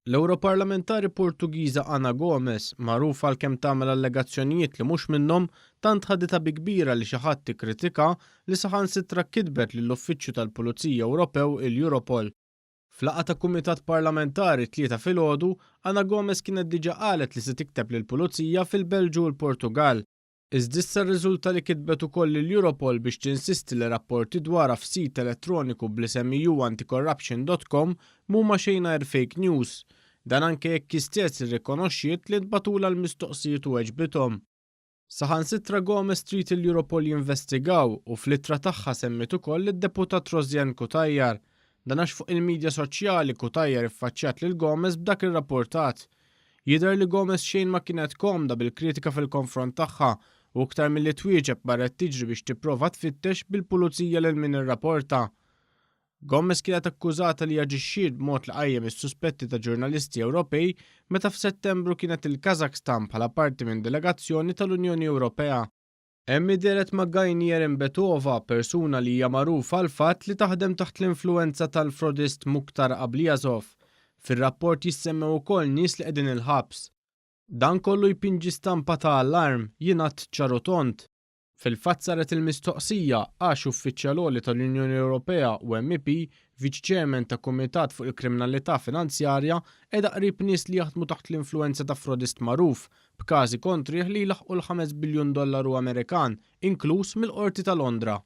L-Ewroparlamentari Portugiża Ana Gomes, magħrufa għal kemm tagħmel allegazzjonijiet li mhux minnhom, tant ħaditha bi kbira li xi ħadd ikkritika li saħansitra kitbet lill-Uffiċċju tal-Pulizija Ewropew il-Europol. F'laqgħa ta' kumitat parlamentari t-Tlieta filgħodu, Ana Gomes kienet diġà qalet li se tikteb lill-Pulizija fil-Belġju u l-Portugall. Iżda issa rriżulta li kitbet ukoll lill-Europol biex tinsisti li rapporti dwarha f'sit elettroniku bl-isem euanticorruption.com mhuma xejn għajr fake news. Dan anke jekk hi stess irrikonoxxiet li ntbagħtulha l-mistoqsijiet u weġbithom. Saħansitra Gomes trid il-Europol jinvestigaw u fl-ittra tagħha semmiet ukoll lid-deputat Rosianne Cutajar. Dan għax fuq il-midja soċjali Cutajar iffaċċjat lil Gomes b'dak irrapportat. Jidher li Gomes xejn ma kienet komda bil-kritika fil-konfront tagħha u iktar milli twieġeb marret tiġri biex tipprova tfittex bil-pulizija lil min irrapporta. Gomes kienet akkużata li aġixxiet b'mod li qajjem is-suspetti ta' ġurnalisti Ewropej meta f'Settembru kienet il-Kazakhstan bħala parti minn delegazzjoni tal-Unjoni Ewropea. Hemm dehret ma' Gayni Erimbetova, persuna li hija magħrufa għal fatt li taħdem taħt l-influenza tal-frodist Mukhtar Ablyazov. Fir-rapport jissemmew ukoll nies li qegħdin il-ħabs. Dan kollu jpinġi stampa ta' allarm, jingħad ċar u tond. Fil-fatt saret il-mistoqsija għax uffiċjal għoli tal-Unjoni Ewropea u MEP, Viċi Chairman ta' Kumitat fuq il-Kriminalità Finanzjarja, qiegħda qrib nies li jaħdmu taħt l-influenza ta' frodist magħruf, b'każi kontrih li jlaħqu l-5 biljun dollaru Amerikan, inkluż mill-Qorti ta' Londra.